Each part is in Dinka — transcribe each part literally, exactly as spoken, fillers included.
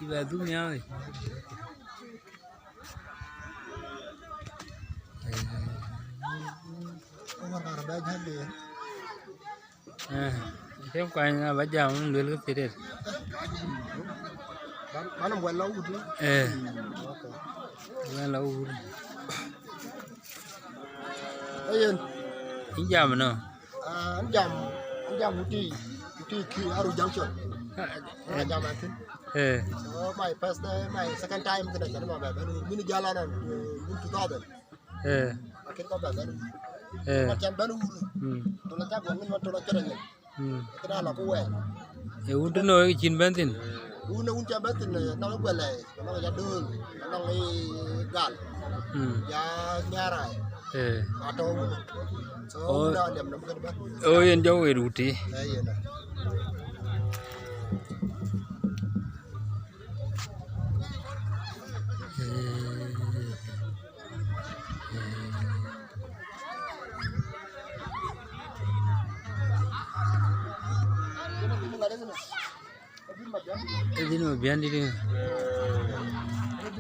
Bɛ dhuk nhial. Eh, cï kuany na ba jam luel ke thiëëdë. Ban, ban wɛl la wut. Eh. Okay. Wɛl la wut. Ayen. Yïn jam nɔ? Ah, an jam, an jam wuti, wuti ki Aru Junction. Ah, an jam atin. Eh. So my first, uh, my second time kena chan ma ba ba min jala na, uh, min two thousand. Eh. Akin ba ba ba. Eh. Ma chan ba wut. Hmm. To la ta gwa min ma to la kera. Hmm. Kena la ku wɛl. E wun tëno cïn bɛ̈n thïn? Wun, wun ca bɛ̈n thïn, eh, nɔŋ guɛl, eh, nɔŋ ya dööl, nɔŋ, eh, gal. Hmm. Ya nyara. Eh. Atɔ wun. So, oh, wun a liam nɔm kën bɛ̈n. Oh, yen jɔ wet wuti. Eh, yen a. Eh. Edin ma bian didi.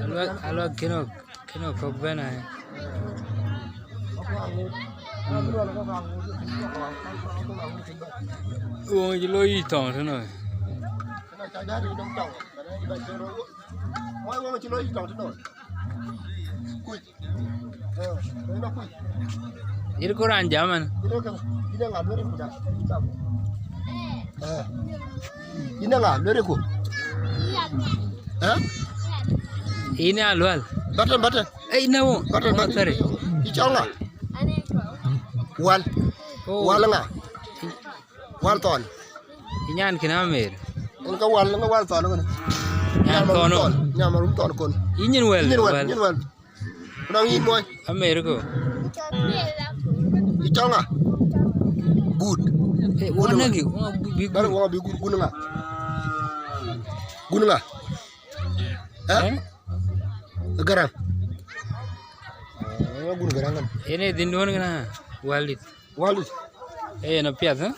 Alua, alua kino, kino kok bena. Wong jilo yi tong tino. Yïn ku raan jam man. Yïn ë ŋa luel ku? Eh? Yïn ë Alual. Batten, batten. Eh, yïn ë wo? Batten, batten. Yï cɔl ŋa? Wal. Oh. Wal ŋa? Wal Thɔn. Yï nyan kën Amer. Ŋa Wal, ŋa Wal Thɔn ŋa? Nyan Thɔn. Nyan Marum Thɔn kon. Yï nyin wɛl. Nyin wɛl, nyin wɛl. Ku nɔŋ yïn mɔny. Amer ko. Yï cɔl ŋa? Good. Eh, good ŋa? Bɛ̈n wɔ bï good, good ŋa? Good ŋa? Eh? Eh? Garaŋ. Eh, good Garaŋ ŋa? Yen ee dhiënduɔ̈n kënë, Waldit. Waldit. Eh, yen apiɛth, eh?